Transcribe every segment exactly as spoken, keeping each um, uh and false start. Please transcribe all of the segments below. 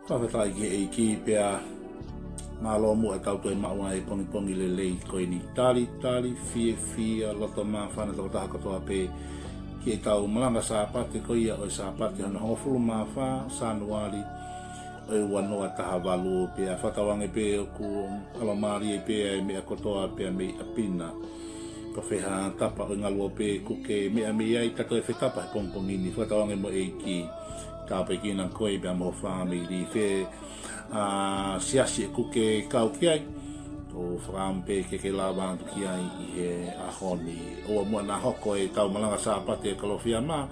Fakafetaʻi ki he ʻEiki pea mālō muʻa ʻetau toe maʻu ʻa e pongipongi lelei ko eni. Talitali fiefia loto māfana tokotaha kotoa pē ki heʻetau malanga Sāpate ko ia ʻo e Sāpate hono hongofulu mā fā Sānuali ʻo e ua noa taha valu. Pea fakatauange pē ʻoku ʻalomālie pē ʻa e meʻa kotoa pē mei ʻapi na. Ko fē ha tapa ʻo e ngaluope ʻoku ke meʻa mei ai, ta toe fetapa he pongipongi ni. Fakatauange mo e ʻEiki, tāpuekina koe pea mo ho fāmili. Fē ha siasi ʻoku ke kau ki ai, ʻoku ou fakaʻamu pē ke ke lava atu ki ai ʻi he ʻaho ni. ʻOua muʻa naʻa hoko ʻetau malanga Sāpate ʻa e Kalofiama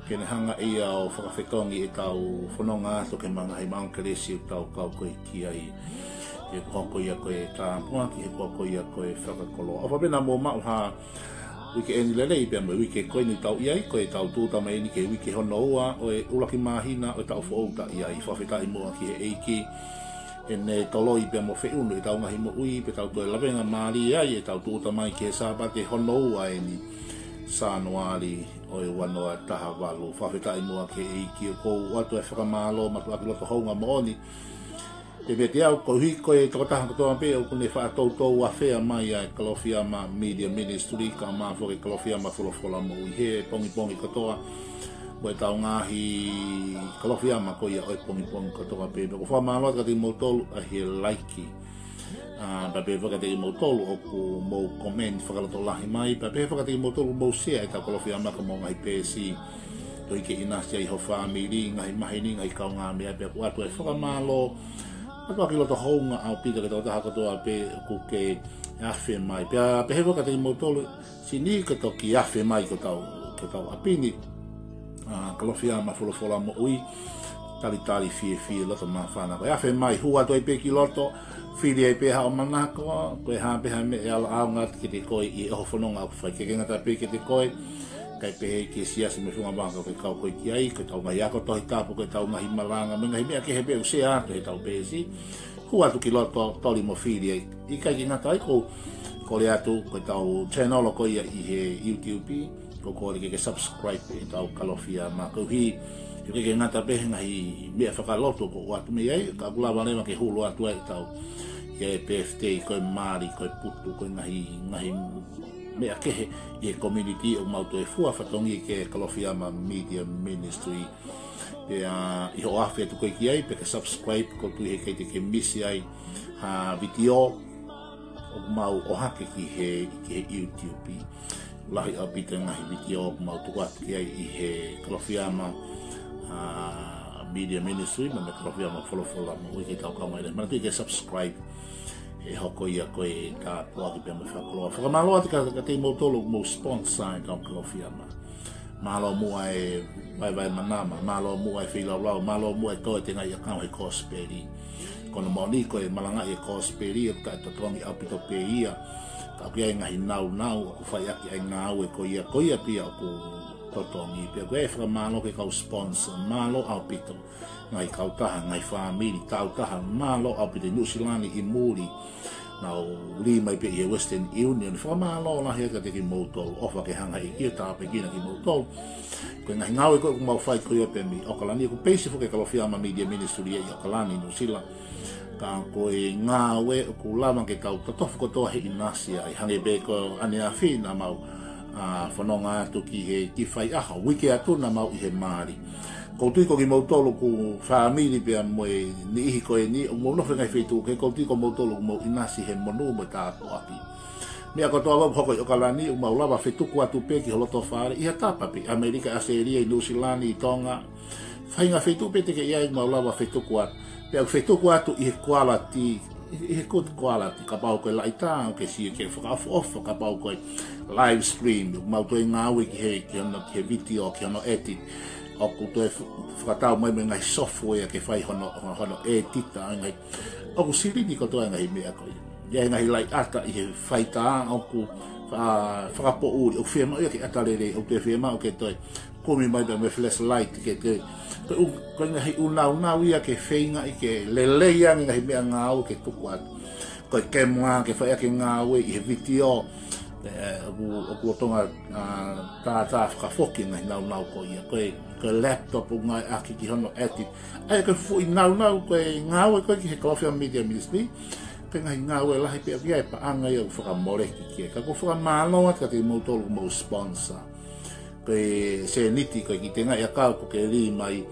ke ne hanga ʻe ia ʻo fakafetongi ʻetau fononga atu ki he ngaahi maʻunga kelesi ʻoku tau kau ko ē ki ai. He ko ia ko e tāpuaki, he ko ia ko e fakakoloa. ʻOfa pē naʻa mou maʻu ha uike ʻeni lelei pea mo e uike ko eni ʻoku tau ʻi ai, ko ʻetau tūʻuta mai eni ki he uike hono ua ʻo e ʻuluaki māhina ʻo e taʻu foʻou ʻoku tau ʻi ai. Fakafetaʻi muʻa ki he ʻEiki, ʻene toloi pea mo feʻunu ʻetau ngaahi moʻui, pea tau toe lavengamālie ai ʻetau tūʻuta mai ki he Sāpate hono ua ʻeni Sānuali ʻo e ua noa taha valu. Fakafetaʻi muʻa ki he ʻEiki, ʻoku ou ʻoatu e fakamālō mātuʻaki loto houngaʻia moʻoni. Pea pehē atu koeʻuhi ko e tokotaha kotoa pē ʻoku ne faʻa toutou afea mai ʻa e Kalofiama Media Ministry, kae ʻumaʻā foki e Kalofiama Folofola Moʻui he pongipongi kotoa, mo ʻetau ngaahi Kalofiama ko ia ʻo e pongipongi kotoa pē. Pea ʻoku ou fakamālō atu kiate kimoutolu ʻi he like. ʻA, pea pehē foki kiate kimoutolu ʻoku mou comment fakalotolahi mai, pea pehē foki kiate kimoutolu ʻoku mou share ʻetau Kalofiama ki homou ngaahi peesi, koeʻuhi ke ʻinasi ai ho fāmili, ngaahi maheni, ngaahi kaungāmeʻa. Pea ʻoku ou ʻoatu e fakamālō mātuʻaki loto houngaʻia ʻaupito ki he tokotaha kotoa pē ʻoku ke afe mai. Pea pehē foki kiate kimoutolu, sini ke toki afe mai ki hotau, ki hotau ʻapi ni. ʻA, Kalofiama Folofola Moʻui, talitali fiefia loto māfana. Ko e afe mai, hū atu ai pē ki loto, fili ai pē haʻo manako, ko e hā pē ha meʻa ʻe ala ʻaonga atu kiate koe ʻi he ʻoho fononga ʻoku fai, ʻikai ke ngata pē kiate koe, kae pehē ki he siasi mo e funga vaka ʻoku ke kau ko ē ki ai, ko ʻetau ngaahi ako Tohi Tapu, ko ʻetau ngaahi malanga, mo e ngaahi meʻa kehe pē ʻoku share atu heʻetau peesi. Hū atu ki loto, toli mo fili ai. ʻIkai ke ngata ai, ʻoku ou kole atu ko ʻetau channel ko ia ʻi he YouTube, ʻoku ou kole ke ke subscribe ʻetau Kalofiama. Koeʻuhi, ʻoku ʻikai ke ngata pē he ngaahi meʻa fakalotu ʻoku ou ʻoatu mei ai, ka ʻoku lava leva ke hulu atu ai ʻetau, ʻi he birthday, ko e mali, ko e putu, ko e ngaahi, ngaahi meʻa kehe ʻi he community ʻoku mau toe fua fatongia ki he Kalofiama Media Ministry. Pea ʻi hoʻo afe atu ko ē ki ai, pea ke subscribe, ʻoku ou tui heʻikai te ke misi ai ha vitiō ʻoku mau ʻohake ki he, ki he YouTube. Lahi ʻaupito e ngaahi vitiō ʻoku mau tuku atu ki ai ʻi he Kalofiama, ʻa, Media Ministry, mo e Kalofiama Folofola Moʻui ki heʻetau kaungāmeʻa. Manatuʻi ke subscribe, ʻe hoko ia ko e tāpuaki pea mo e fakakoloa. Fakamālō atu kiate kimoutolu ʻoku mou sponsor ʻetau Kalofiama. Mālō muʻa e vaevae manama, mālō muʻa e feilaulau, mālō muʻa e tō e tengaʻi ʻakau he kosipeli. Ko hono moʻoni ko e malangaʻi e kosipeli ʻoku taʻetotongi ʻaupito pē ia. Ka ʻoku ʻi ai e ngaahi naunau ʻoku fai ʻaki ʻa e ngāue ko ia, ko ia pē ia ʻoku totongi. Pea ʻoku ʻi ai e fakamālō ki he kau sponsor, mālō ʻaupito. Ngaahi kautaha, ngaahi fāmili, kautaha, mālō ʻaupito ʻi Nuʻusila ni ʻi muli. Nau lī mai pē ʻi he Western Union, fakamālō lahi atu kiate kimoutolu, ʻofa ke hanga ʻe he ʻEiki ʻo tāpuekina kimoutolu. Ko e ngaahi ngāue ko ē ʻoku mau fai ko ia pē mei ʻAokalani, ʻoku peisi foki e Kalofiama Media Ministry ʻi ʻAokalani, Nuʻusila. Ka ko e ngāue ʻoku lava ke tau totofu kotoa he ʻinasi ai, hangē pē ko ʻaneafi naʻa mau, ʻa, fononga atu ki he, ki Faiʻaho, uike atu naʻa mau ʻi he mali. ʻOku ou tui ko kimoutolu ʻoku fāmili pea mo e niʻihi ko eni, ʻoku mou nofo he ngaahi feituʻu kehe, ʻoku ou tui ko moutolu ʻoku mou ʻinasi he monū mo e tāpuaki. Meʻa kotoa ʻoku hoko ʻi ʻAokalani, ʻoku mau lava fetuku atu pē ki ho loto fale, ʻi ha tapa pē, ʻAmelika, ʻAositelēlia, ʻi Nuʻusila ni, ʻi Tonga, faʻahinga feituʻu pē te ke ʻi ai ʻoku mau lava fetuku atu. Pea ʻoku fetuku atu ʻi he quality, ʻi he good quality, kapau ko e laʻitā, ʻoku ke sio ke fakaʻofoʻofa, kapau ko e live stream, ʻoku mau toe ngāue ki he, ki hono, ki he vitiō, ki hono edit. ʻOku toe f-, fakatau mai mo e ngaahi software ke fai hono, hono edit, ʻa e ngaahi, ʻoku silini kotoa e ngaahi meʻa ko ia. ʻI ai e ngaahi laʻiʻata ʻi he faitā ʻoku fa-, fakapoʻuli, ʻoku fiemaʻu ia ke ʻata lelei, ʻoku toe fiemaʻu ke toe kumi mai pē mo e flashlight ke te, ko e ʻū, ko e ngaahi ʻū naunau ia ke feingaʻi ke lelei ange ngaahi meʻangāue ke tuku atu. Ko e camera ke fai ʻaki e ngāue ʻi he vitiō, ē, ʻoku, ʻoku lolotonga, ʻa, tātā fakafoki e ngaahi naunau ko ia. Ko e ko e laptop ʻoku ngāueʻaki ki hono edit. ʻA ia ko e foʻi nāunau ko e ngāue ko ē ki he Kalofiama Media Ministry, ko e ngaahi ngāue lahi pē ʻoku ʻi ai e paʻanga ia ʻoku fakamoleki ki ai. Ka ʻoku ou fakamālō atu kiate kimoutolu ʻoku mou sponsor. Ko e sēniti ko ē ki te ngai ʻakau ko ke lī mai,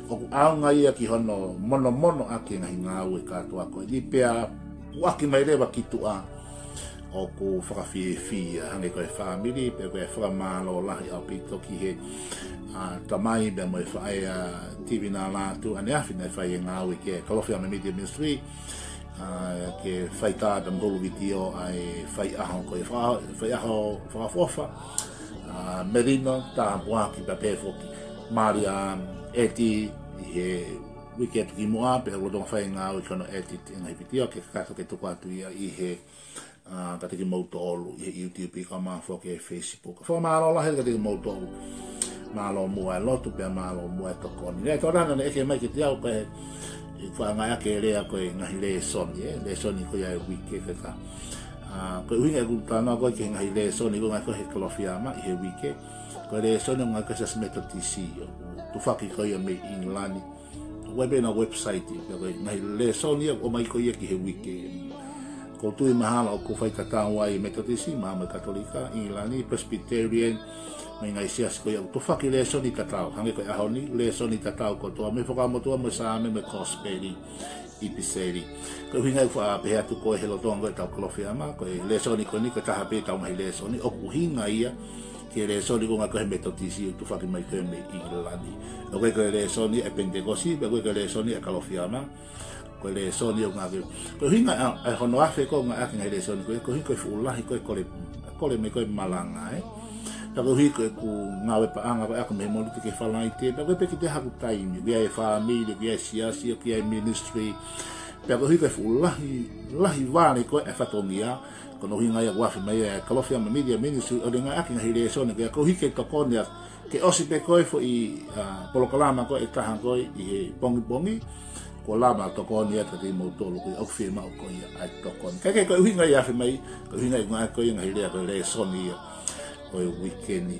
ʻoku ʻaonga ia ki hono monomono ʻaki e ngaahi ngāue kātoa ko eni pea puʻaki mai leva ki tuʻa. ʻOku fakafiefia hangē ko e fāmili, pea ko e fakamālō lahi ʻaupito ki he, ʻa, tamai pea mo e faʻē ʻa Tivina Lātū, ʻaneafi naʻe fai e ngāue ki he Kalofiama Media Ministry, ʻa, ke fai tā pea mo hulu vitiō ʻa e faiʻaho ko e fa-, faiʻaho fakaʻofoʻofa, ʻa, Melino, Tāpuaki pea pehē foki. Malia, ʻeti, ʻi he uike atu ki muʻa, pea ʻoku lolotonga fai e ngāue ki hono edit e ngaahi vitiō ke kakato ke tuku atu ia ʻi he ʻa, kiate kimoutolu ʻi he YouTube kae ʻumaʻā foki e Facebook. Fakamālō lahi kiate kimoutolu. Mālō muʻa e lotu pea mālō muʻa e tokoni. Lea tō lana ne ʻeke mai kiate au ko e, ʻi he faʻahinga ʻaki e lea ko e ngaahi lēsoni, ē, lēsoni ko ia e uike ke ka. ʻA, ko e ʻuhinga ʻeku talanoa ko ē ki he ngaahi lēsoni ko ē ʻoku ngāueʻaki ko ē he Kalofiama ʻi he uike. Ko e lēsoni ʻoku ngāueʻaki ko ē he Siasi Metotisi, ʻoku tufaki ko ia mei ʻIngilani. ʻOku ʻi ai pē ʻena website, pea ko e ngaahi lēsoni ia ʻoku ʻomai ko ia ki he uike. ʻOku ou tui mahalo ʻoku faitatau ai e Metotisi, mahalo mo e Katolika, ʻIngilani, Presbyterian, mo e ngaahi siasi ko ia ʻoku tufaki lēsoni tatau. Hangē ko e ʻaho ni, lēsoni tatau kotoa, mei he Fuakava Motuʻa, mo e Saame, mo e Kosipeli, ʻIpiseli. Ko e ʻuhinga ʻoku ou faʻa pehē atu ko ē he lolotonga ko ē ʻetau Kalofiama, ko e lēsoni ko eni ko e taha pē ʻetau ngaahi lēsoni, ʻoku ʻuhinga ia ki he lēsoni ʻoku ngāueʻaki ko ē he Metotisi, ʻoku tufaki mai ko ē mei ʻIngilani. ʻOku ʻikai ko e lēsoni ʻa e Penitekosi, pea ʻoku ʻikai ko e lēsoni ʻa e Kalofiama. Ko e lēsoni ʻoku ngāueʻaki. Ko e ʻuhinga ʻa, ʻa hono afe ko ē ʻoku ngāueʻaki e ngaahi lēsoni ko ē, ko e ʻuhi ko e fuʻu lahi ko ē kole, kole mai ko ē malanga, ē. Pea ko e ʻuhi ko ʻeku ngāue paʻanga ko ē ʻaku mei he Mōnite ki he Falaite, pea ʻoku ʻikai pē ke toe haʻaku taimi, ʻoku ʻi ai e fāmili, ʻoku ʻi ai e siasi, ʻoku ʻi ai e ministry. Pea ko e ʻuhi ko e fuʻu lahi, lahi vale ko ē e fatongia, ko hono ʻuhinga ia ʻoku afe mai ai e Kalofiama Media Ministry ʻo ne ngāueʻaki e ngaahi lēsoni ko ia koeʻuhi ke tokoni atu. Ke ʻosi pē ko ē foʻi, ʻa, polokalama ko ē ʻe taha ko ē ʻi he pongipongi, kuo lava tokoni atu kiate kimoutolu ko ē ʻoku fiemaʻu ko ia ʻa e tokoni. Ka ko e ʻuhinga ia ʻoku afe mai, ko e ʻuhinga ia ʻoku ngāueʻaki ko ia e ngaahi lea ko e lēsoni ia ʻo e uike ni.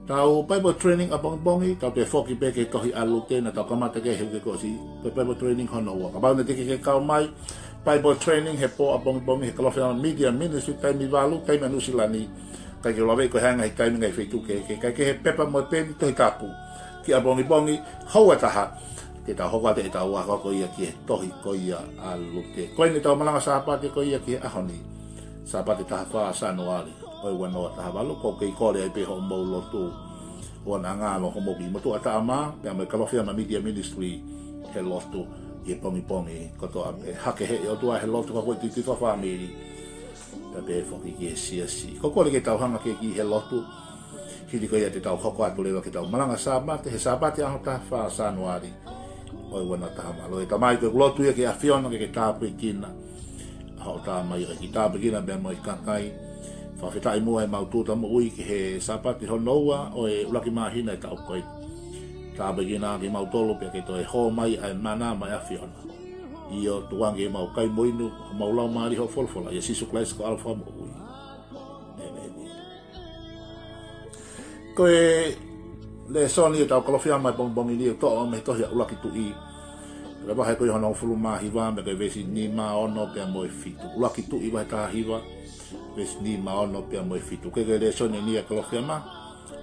Tau Bible training ʻapongipongi, tau toe foki pē ki he tohi ʻa Lute naʻa tau kamata ki ai he uike kuo ʻosi, ko e Bible training hono ua. Kapau naʻe teʻeki ke ke kau mai, Bible training he pō ʻapongipongi he Kalofiama Media Ministry, taimi valu, taimi ʻa Nuʻu Sila ni, ʻikai ke u laveʻi ko e hā e ngaahi taimi, ngaahi feituʻu kehekehe, kae kehe pepa mo e peni, Tohi Tapu. Ki ʻapongipongi, houa ʻe taha, te tau hoko atu ʻetau ako ko ia ki he tohi ko ia ʻa Lute. Ko eni ʻetau malanga Sāpate ko ia ki he ʻaho ni, Sāpate taha fā Sānuali ʻo e ua noa taha valu, ʻoku ou kei kole ai pē hoʻomou lotu. ʻOua naʻa ngalo hoʻomou kiʻi motuʻa taʻamā, pea mo e Kalofiama Media Ministry he lotu ʻi he pongipongi kotoa pē. Hake he ʻOtua he lotu ka ko e titi fakafāmili. Pea pehē foki ki he siasi. Ko e kole ke tau hanga ki he lotu, hili ko ia te tau hoko atu leva ki heʻetau malanga Sāpate, he Sāpate ʻaho taha fā Sānuali ʻo e ua noa taha valu. ʻE Tamai, ko ʻeku lotu ia ki he ʻAfiona ke ke tāpuekina ʻa hoʻo tamaioʻeiki, tāpuekina pea mo e kakai. Fakafetaʻi muʻa ʻemau tūʻuta moʻui ki he Sāpate hono ua ʻo e ʻuluaki māhina ʻo e taʻu ko eni. Tāpuekina kimautolu pea ke toe hō mai ʻa e mana maʻa e ʻAfiona. ʻIo, tukuange ke mau kai mo inu homau laumālie ʻi hoʻo folofola, ʻia Sīsū Kalaisi ko homau Fakamoʻui. ʻĒmeni. Ko e lēsoni ʻetau Kalofiama ʻapongipongi ni ʻoku toʻo mei he tohi ʻa ʻUluaki Tuʻi, ko e vahe ko ia hono hongofulu mā hiva, pea ko e veesi nima, ono pea mo e fitu. ʻUluaki Tuʻi vahe taha hiva, veesi nima, ono pea mo e fitu. Ko e, ko e lēsoni eni ʻa e Kalofiama,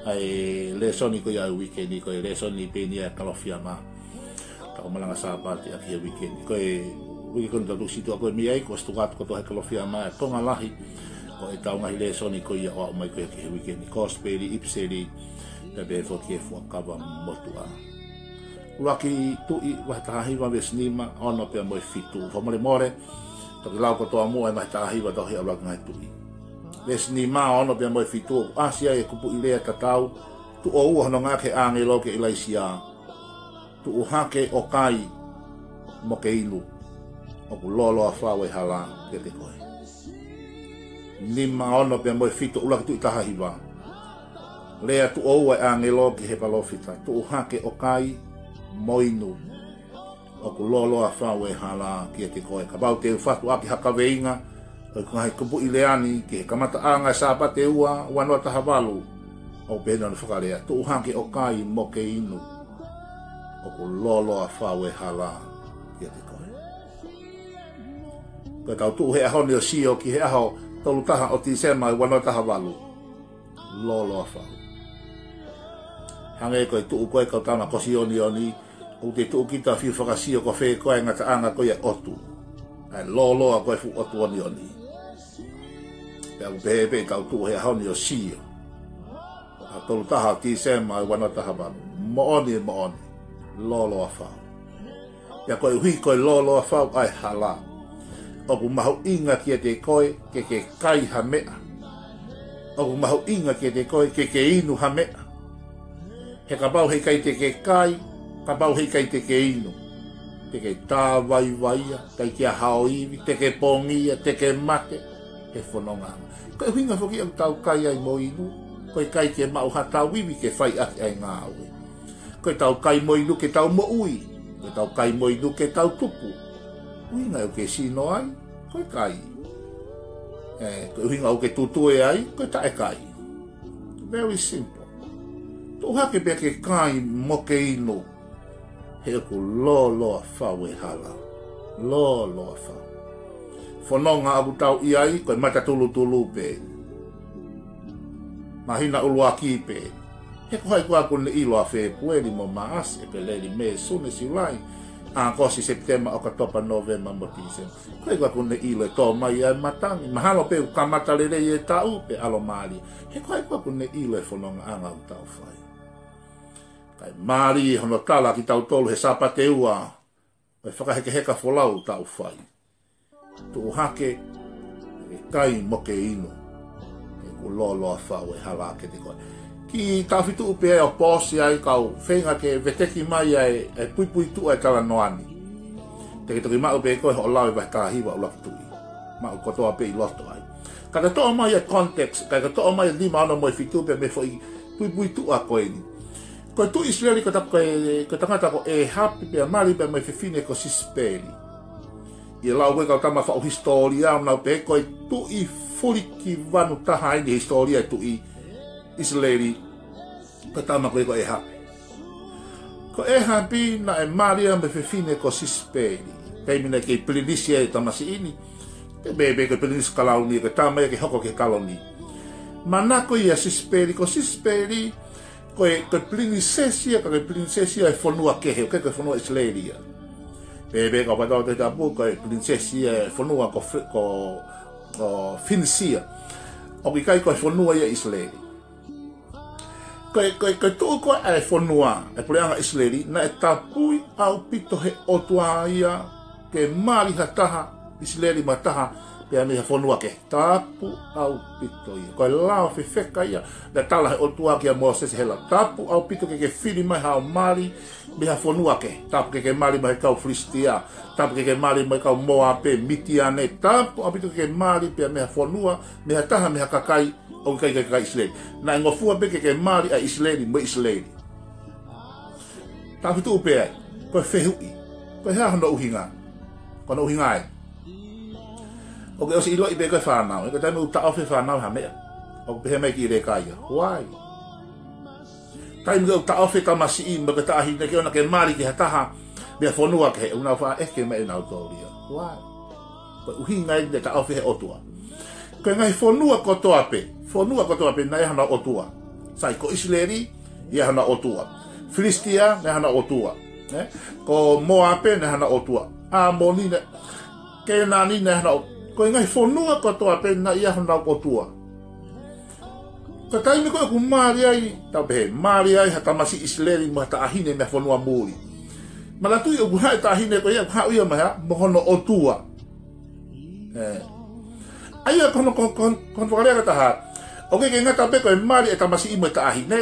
ʻa e lēsoni ko ia ʻo e uike ni, ko e lēsoni pē eni ʻa e Kalofiama. Tau malanga Sāpate ʻaki he uike ni. Ko e uike ko eni tau tuʻu situʻa ko ē mei ai, kuo ʻosi tuku atu kotoa he Kalofiama e konga lahi ʻo ʻetau ngaahi lēsoni ko ia ʻo aʻu mai ko ia ki he uike ni. Kosipeli, ʻIpiseli, pea pehē foki ki he Fuakava Motuʻa. ʻUluaki Tuʻi vahe taha hiva, veesi nima, ono pea mo e fitu. Fakamolemole, toki lau kotoa muʻa e vahe taha hiva ʻo e tohi ʻa ʻUluaki Ngaahi Tuʻi. Veesi nima, ono pea mo e fitu, ʻoku ʻasi ai e kupuʻi lea tatau, tuʻo ua hono ngāueʻaki ʻe he ʻāngelo kia ʻIlaisiā: Tuʻu hake ʻo kai, mo ke inu, ʻoku lōloa fau e hala kiate koe. Nima, ono pea mo e fitu ʻUluaki Tuʻi taha hiva. Lea tuʻo ua e ʻāngelo ki he palōfita: Tuʻu hake ʻo kai, mo inu, ʻoku lōloa fau e hala kiate koe. Kapau te u fatu ʻaki ha kaveinga ʻo ʻeku ngaahi kupuʻi lea ni ki he kamataʻanga e Sāpate ua, ua noa taha valu, ʻoku pehē hono fakalea: Tuʻu hake ʻo kai, mo ke inu, ʻoku lōloa fau e hala kiate koe. Ko ʻetau tuʻu he ʻaho ni ʻo sio ki he ʻaho tolu taha ʻo Tīsema ʻo e ua noa taha valu. Lōloa fau. Hangē ko e tuʻu ko ē kau tama ko Sionioni, ʻoku te tuʻu kita fiu fakasio ko fē ko ē ngataʻanga ko ia ʻotu. ʻA e lōloa ko e fuʻu ʻotu onioni. Pea ʻoku pehē pē ʻetau tuʻu he ʻaho ni ʻo sio. ʻAho tolu taha ʻo Tīsema ʻo e ua noa taha valu. Moʻoni e moʻoni. Lōloa fau. Pea koeʻuhi ko e lōloa fau ʻa e hala, ʻoku mahuʻinga kiate koe ke ke kai ha meʻa. ʻOku mahuʻinga kiate koe ke ke inu ha meʻa. He kapau heʻikai te ke kai, kapau heʻikai te ke inu, te ke tāvaivaia, ʻikai ke ʻi ai hao ivi, te ke pongia, te ke mate he fononga. Ko e ʻuhinga foki ʻoku tau kai ai mo inu, ko e ʻikai ke maʻu ha tau ivi ke fai ʻaki ʻa e ngāue. Ko ʻetau kai mo inu ke tau moʻui, ko ʻetau kai mo inu ke tau tupu. ʻUhinga ʻoku ke sino ai, ko e kai. ʻE, ko e ʻuhinga ʻoku ke tutue ai, ko e taʻekai. Very simple. Tuʻu hake pea ke kai mo ke inu, he ʻoku lōloa fau e hala. Lōloa fau. Fononga ʻoku tau ʻi ai, ko e matatulutulu pē. Māhina ʻuluaki pē. He ko hai koā ʻoku ne ʻilo ʻa Fēpueli mo Maʻasi, ʻEpeleli, Mē, Sune, Siulai, ʻAokosi, Sepitema, ʻOkatopa, Nōvema mo Tīsema. Ko hai koā ʻoku ne ʻilo e tō mai ʻa e matangi. Mahalo pē ʻoku kamata lelei e taʻu pea ʻalu mālie. He ko hai koā ʻoku ne ʻilo e fonongaʻanga ʻoku tau fai. Kae mālie hono tala kitautolu he Sāpate ua, ko e fakahekeheka folau ʻoku tau fai. Tuʻu hake, ke kai mo ke inu, he ʻoku lōloa fau e hala kiate koe. Kiʻi taʻofi tuʻu pē ʻo pōsi ai kau feinga ke veteki mai ʻa e, ʻa e puipuituʻa e talanoa ni. Te ke toki maʻu pē koe hoʻo lau e vahe taha hiva ʻuluaki Tuʻi. Maʻu kotoa pē ʻi loto ai. Ka te toʻo mai e context, ka te toʻo mai e lima ono mo e fitu pea mei he foʻi puipuituʻa ko eni. Ko e tuʻi ʻIsileli ko ta-, ko e, ko e tangata ko ʻĒhapi pea mali pea mo e fefine ko Sisipeli. ʻI he lau ko ē kau tama faʻu hisitōlia, ʻoku nau pehē ko e tuʻi fulikivanu taha eni he hisitōlia e tuʻi ʻIsileli, ko e tama ko ē ko ʻĒhapi. Ko ʻĒhapi naʻe mali ia mei he fefine ko Sisipeli. Taimi naʻe kei pilinisi ai e tamasiʻi ni. Te pehē pē ko e pilinisi kalauni, ko e tama ia ke hoko ki he kaloni. Manako ia Sisipeli, ko Sisipeli, ko e, ko e pilinisesi ia, ka ko e pilinisesi ia e fonua kehe, ʻoku ʻikai ko e fonua ʻIsileli ia. Pehē pē kau faitotonu Tohi Tapu, ko e pilinisesi ia e fonua ko Fi-, ko, ko Finisia. ʻOku ʻikai ko e fonua ia ʻIsileli. Ko e, ko e, ko e tuʻu ko ē ʻa e fonua, e puleʻanga ʻIsileli, naʻe tapui ʻaupito he ʻOtua ia ke mali ha taha ʻIsileli mo ha taha pea mei ha fonua kehe. Tapu ʻaupito ia. Ko e lao fefeka ia naʻe tala he ʻOtua kia Mōsese he lao. Tapu ʻaupito ke ke fili mai haʻo mali mei ha fonua kehe. Tapu ke ke mali mei he kau Filisitia. Tapu ke ke mali mei he kau Moape, Mitiane. Tapu ʻaupito ke ke mali pea mei ha fonua, mei ha taha, mei ha kakai ʻoku ʻikai ko e kakai ʻIsileli. Naʻe ngofua pē ke ke mali ʻa ʻIsileli mo ʻIsileli. Taʻofi tuʻu pē ai, ko e fehuʻi. Ko e hā hono ʻuhinga? Ko hono ʻuhinga ē, ʻoku ke ʻosi ʻiloʻi pē ko e fānau, ē, ko e taimi ʻoku taʻofi e fānau ha meʻa, ʻoku pehē mai e kiʻi leka ia, why? Taimi ʻoku taʻofi e tamasiʻi mo e taʻahine ke ʻoua naʻa ke mali ki ha taha mei ha fonua kehe, ʻoku nau faʻa ʻeke mai ʻe nautolu ia, why? Ko e ʻuhinga ia naʻe taʻofi he ʻOtua. Ko e ngaahi fonua kotoa pē, fonua kotoa pē naʻe ʻi ai hona ʻotua. Sai, ko ʻIsileli, ʻi ai hona ʻotua. Filisitia, naʻe ʻi ai hona ʻotua. Ē? Ko Moape, naʻe ʻi ai hona ʻotua. ʻĀmoni, naʻe, Kēnani, naʻe ʻi ai hona ʻo-, ko e ngaahi fonua kotoa pē naʻe ʻi ai hona ʻotua. Ko e taimi ko ē ʻoku mali ai, tau pehē, mali ai ha tamasiʻi ʻIsileli mo ha taʻahine mei ha fonua muli. Manatuʻi ʻoku haʻu e taʻahine ko ia, ʻoku haʻu ia mo e hā, mo hono ʻotua. Ē. ʻA ia ko hono, ko, ko, ko hono fakalea ʻe taha. ʻOku ʻikai ke ngata pē ko e mali e tamasiʻi mo e taʻahine,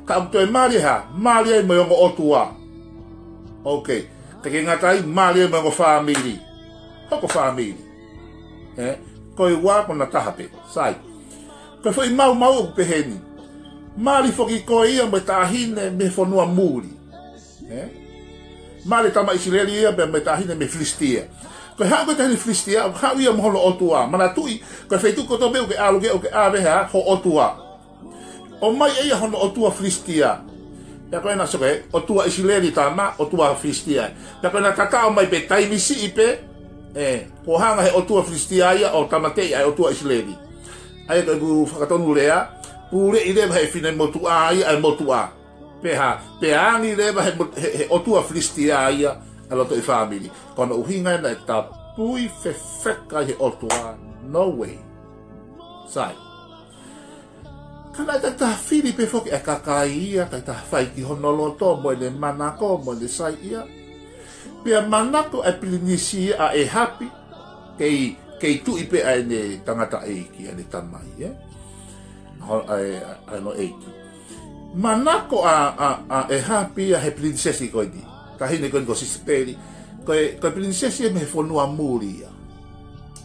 ka ʻoku toe mali e hā, mali ai mo e ongo ʻotua. Ok. ʻIkai ke ngata ai, mali ai mo e ongo fāmili. Hoko fāmili. Ē. Ko e ua ko na taha pē. Sai. Ko e foʻi maumau ʻoku pehē ni. Mali foki ko ia mo e taʻahine mei he fonua muli. Ē? Mali e tama ʻIsileli ia pea mo e taʻahine mei Filisitia. Ko e haʻu ko ē taʻahine Filisitia, ʻoku haʻu ia mo hono ʻotua. Manatuʻi, ko e feituʻu kotoa pē ʻoku ke ʻalu ki ai ʻoku ke ʻave hā, ho ʻotua. ʻOmai ʻe ia hono ʻotua Filisitia. Pea ko ena sio ko e ʻotua ʻIsileli tama, ʻotua Filisitia. Pea ko ena tatau mai pē taimi siʻi pē, ē, kuo hanga he ʻotua Filisitia ia ʻo tāmateʻi ʻa e ʻotua ʻIsileli. ʻA ia ko ʻeku fakatonulea, puleʻi leva he finemotuʻa ia ʻa e motuʻa. Pea hā, pea angi leva he mo-, he, he ʻotua Filisitia ia ʻa e lotoʻi fāmili. Ko hono ʻuhinga ena ʻe tapui fefeka he ʻotua, no way. Sai. Ka naʻe ʻikai ke fili pē foki ʻa e kakai ia, ʻikai ke fai ki hono loto, mo ʻene manako, mo ʻene saiʻia. Pea manako ʻa e pilinisi ia ʻa ʻĒhapi, kei, kei tuʻi pē ʻa ʻene tangataʻeiki, ʻa ʻene tamai, ē? Ho-, ʻa e, ʻa hono ʻeiki. Manako ʻa, ʻa, ʻa ʻĒhapi ia he pilinisesi ko eni. Taʻahine ko eni ko Sisipeli. Ko e, ko e pilinisesi ia mei he fonua muli ia.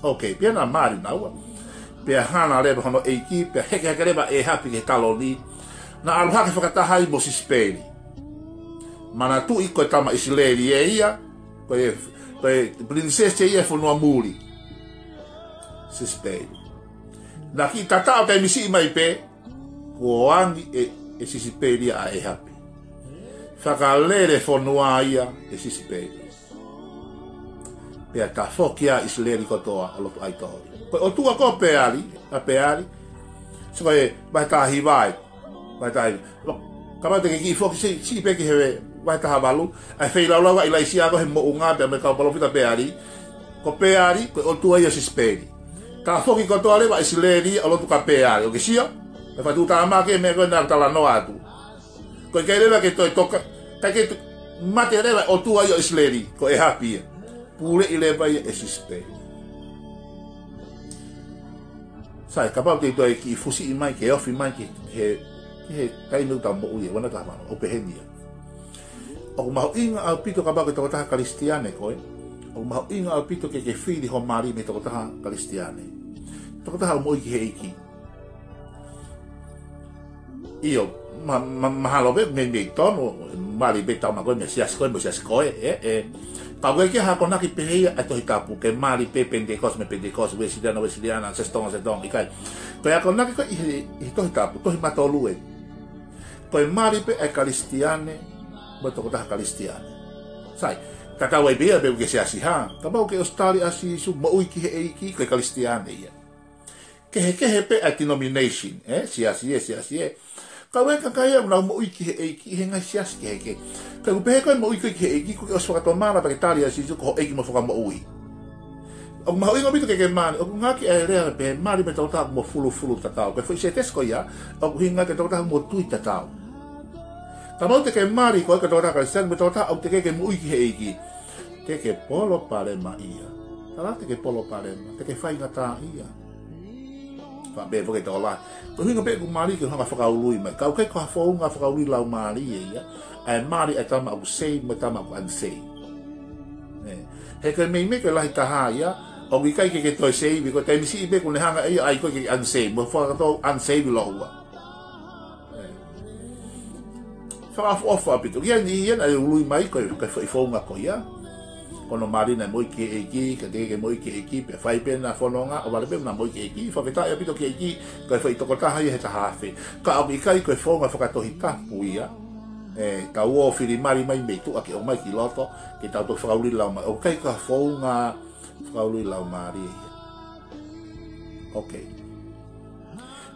Ok, pea naʻa mali naua. Pea hana leva hono ʻeiki, pea hekeheke leva ʻa ʻĒhapi ki he taloni. Naʻa ʻalu hake fakataha ai mo Sisipeli. Manatuʻi ko e tama ʻIsileli ē ia, ko e, ko e pilinisesi ia he fonua muli. Sisipeli. Naʻe kiʻi tataʻo taimi siʻi mai pē, kuo angi ʻe, ʻe Sisipeli ia ʻa ʻĒhapi. Fakalele fonua ia ʻe Sisipeli. Pea tafoki ʻa ʻIsileli kotoa ʻo lotu ʻaitoli. Ko e ʻotua ko Peali, ʻa Peali. Sio ko e vahe taha hiva ē. Vahe taha hiva. Kapau te ke kiʻi foki siʻi, siʻi pē ki he vahe taha valu. ʻA e feilaulau ʻa ʻIlaisiā ko ē he moʻunga pea mo e kau palōfita Peali. Ko Peali, ko e ʻotua ia ʻo Sisipeli. Tafoki kotoa leva ʻIsileli ʻo lotu kia Peali. ʻOkú ke sio? ʻE fatu tama ke meʻa ko ē naʻe talanoa atu. Ko e ʻikai leva ke toe toka, ʻikai ke tu-, mate leva ʻotua ia ʻo ʻIsileli, ko ʻĒhapi ia. Puleʻi leva ia ʻe Sisipeli. Sai, kapau te u toe kiʻi fusiʻi mai, ke ofi mai, ke, he, ke he taimi ʻoku tau moʻui ai, ua noa taha valu, ʻoku pehē ni ia. ʻOku mahuʻinga ʻaupito kapau ko e tokotaha Kalisitiane koe, ʻoku mahuʻinga ʻaupito ke ke fili hoʻo mali mei he tokotaha Kalisitiane. Tokotaha ʻoku moʻui ki he ʻEiki. ʻIo, ma-, ma-, mahalo pē, meimei tonu, mali pē tama ko ē mei he siasi ko ē, mei he siasi ko ē, ē, ē. Ka ʻoku ʻikai ke ha akonaki pehē ia ʻa e Tohi Tapu, ke mali pē Penitekosi mei he Penitekosi, Uēsiliana, Uēsiliana, Siasi Tonga, Siasi Tonga, ʻikai. Ko e akonaki ko ē ʻi he, ʻi he Tohi Tapu, tohi matolu ē. Ko e mali pē ʻa e Kalisitiane, mo e tokotaha Kalisitiane. Sai, tatau ai pē ia pe ʻokú ke siasi hā. Kapau ʻokú ke ʻOsitalia ʻa Sīsū, moʻui ki he ʻEiki, ko e Kalisitiane ia. Kehekehe pē ʻa e denomination, ē? Siasi ē, siasi ē. Ka ʻoku ʻi ai e kakai ia ʻoku nau moʻui ki he ʻEiki, ʻi he ngaahi siasi kehekehe. Ka ʻoku pehē ko e moʻui ko ē ki he ʻEiki, ʻokú ke ʻosi fakatomala pea ke tali ʻa Sīsū ko ho ʻEiki mo e Fakamoʻui. ʻOku mahuʻinga ʻaupito ke ke mali, ʻoku ngāueʻaki ʻa e lea pē mali mei he tokotaha ʻoku mo fulufulu tatau. Ko e foʻi sētesi ko ia, ʻoku ʻuhinga ki he tokotaha ʻoku mo tui tatau. Kapau te ke mali koe ki he tokotaha Kalisitiane, mo e tokotaha ʻoku teʻeki ke moʻui ki he ʻEiki, te ke palopalema ia. Tala te ke palopalema, te ke faingataʻaʻia. Faʻa pehē foki ʻe he tokolahi. Ko e ʻuhinga pē ʻeku mali ke u hanga ʻo fakaului mai. Ka ʻoku ʻikai ko ha founga fakaului laumālie ia, ʻa e mali ʻa e tama ʻoku saved mo e tama ʻoku unsaved. Ē. He ko e meimei ko e lahi taha ia, ʻoku ʻikai ke ke toe saved, ko e taimi siʻi pē kuó ne hanga ʻe ia ʻo ʻai koe ke unsaved, mo fakatau unsaved lōua. Ē. Fakaʻofoʻofa ʻaupito. Ko ia ni ia naʻe ului mai ko e, ko e foʻi founga ko ia. Ko hono mali naʻe moʻui ki he ʻEiki, ka teʻeki ke moʻui ki he ʻEiki, pea fai pē ʻena fononga, ʻohovale pē ʻena moʻui ki he ʻEiki, fakafetaʻi ʻaupito ki he ʻEiki, ko e foʻi tokotaha ia he taha afe. Ka ʻoku ʻikai ko e founga fakatohitapu ia, ē, tau ō ʻo fili mali mai mei tuʻa ke ʻomai ki loto, ke tau toki fakaului laumālie, ʻoku ʻikai ko ha founga fakaului laumālie ia. Ok.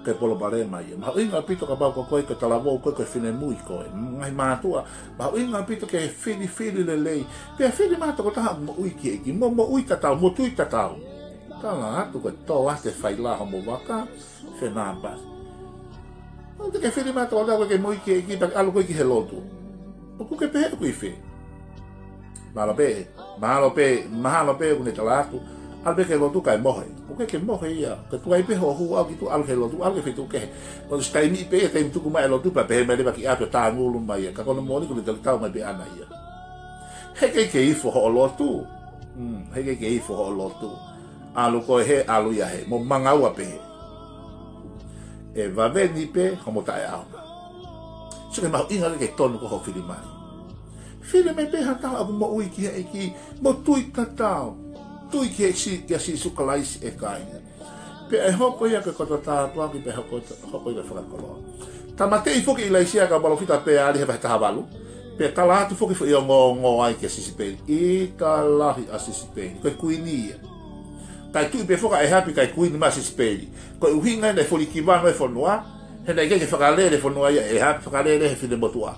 Ko e palopalema ia. Mahuʻinga ʻaupito kapau ko koe ko e talavou, ko koe ko e finemui koe. Ngaahi mātuʻa, mahuʻinga ʻaupito ke filifili lelei. Pea fili mai ha tokotaha ʻoku moʻui ki he ʻEiki, mo moʻui tatau, mo tui tatau. Tala atu ko e tō ʻa e failā homo vaka, fenāpasi. ʻOua te ke fili mai ha tokotaha ʻoku ʻikai ke moʻui ki he ʻEiki, pea ke ʻalu koe ki he lotu. ʻOkú ke pehē ʻoku ʻi fē? Mahalo pē, mahalo pē, mahalo pē ʻokú ne tala atu, ʻalu pē ki he lotu kae mohe. ʻOku ʻikai ke mohe ia, ka tuku ai pē hoʻo hū ʻo aʻu ki tuʻa, ʻalu ki he lotu, ʻalu ki he feituʻu kehe. ʻOsi taimi pē ia, taimi tuku mai e lotu, pea pehē mai leva ki ʻapi ʻo tāngulu mai ia, ka ko hono moʻoni kuó ne toki tau mai pē ʻaʻana ia. Heʻikai ke ifo hoʻo lotu. Hmm, heʻikai ke ifo hoʻo lotu. ʻAlu koe hē, ʻalu ia hē, mo mangaua pē hē. ʻE vave ni pē homo taʻeʻaonga. Sio ki he mahuʻinga ke tonu ko hoʻo fili mali. Fili mai pē ha taha ʻoku moʻui ki he ʻEiki, mo tui tatau. Tui ki he Si-, kia Sīsū Kalaisi ʻe kāinga. Pea ʻe hoko ia ko e koto tāpuaki, pea ʻe hoko, hoko ia ko e fakakoloa. Tāmateʻi foki ʻe ʻIlaisiā e kau palōfita ʻa Peali he vahe taha valu. Pea tala atu foki foʻi ongoongo ai kia Sisipeli. ʻIta lahi ʻa Sisipeli. Ko e kuini ia. Kae tuʻu pē foki ʻa ʻĒhapi kae kuini mai ʻa Sisipeli. Ko e ʻuhinga ia naʻe fulikivanu e fonua. He naʻe ʻikai ke fakalele e fonua ia ʻe ʻĒhapi, fakalele he finemotuʻa.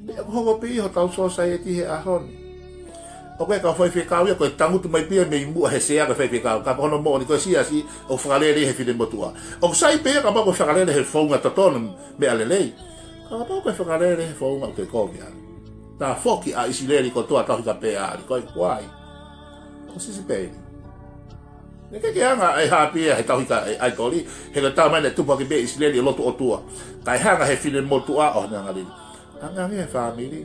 Pea ʻoku hoko pē ia hotau sōsaieti he ʻaho ni. ʻOku ʻi ai e kau faifekau ia ko e tangutu mai pē ia mei muʻa he sea ko e faifekau. Ka ko hono moʻoni ko e siasi ʻoku fakalele he finemotuʻa. ʻOku sai pē ia kapau ko e fakalele he founga totonu meʻa lelei. Ka kapau ko e fakalele he founga ʻoku ke kovi ai. Tafoki ʻa ʻIsileli kotoa tauhi kia Peali, ko e kuai. Ko Sisipeli. Naʻe ʻikai ke anga ʻe ʻĒhapi ia he tauhi kia ʻAitoli, he ko e taimi naʻe tupu hake pē ʻIsileli ʻo lotu ʻOtua. Kae hanga he finemotuʻa ʻo ne angalili. Angaange he fāmili.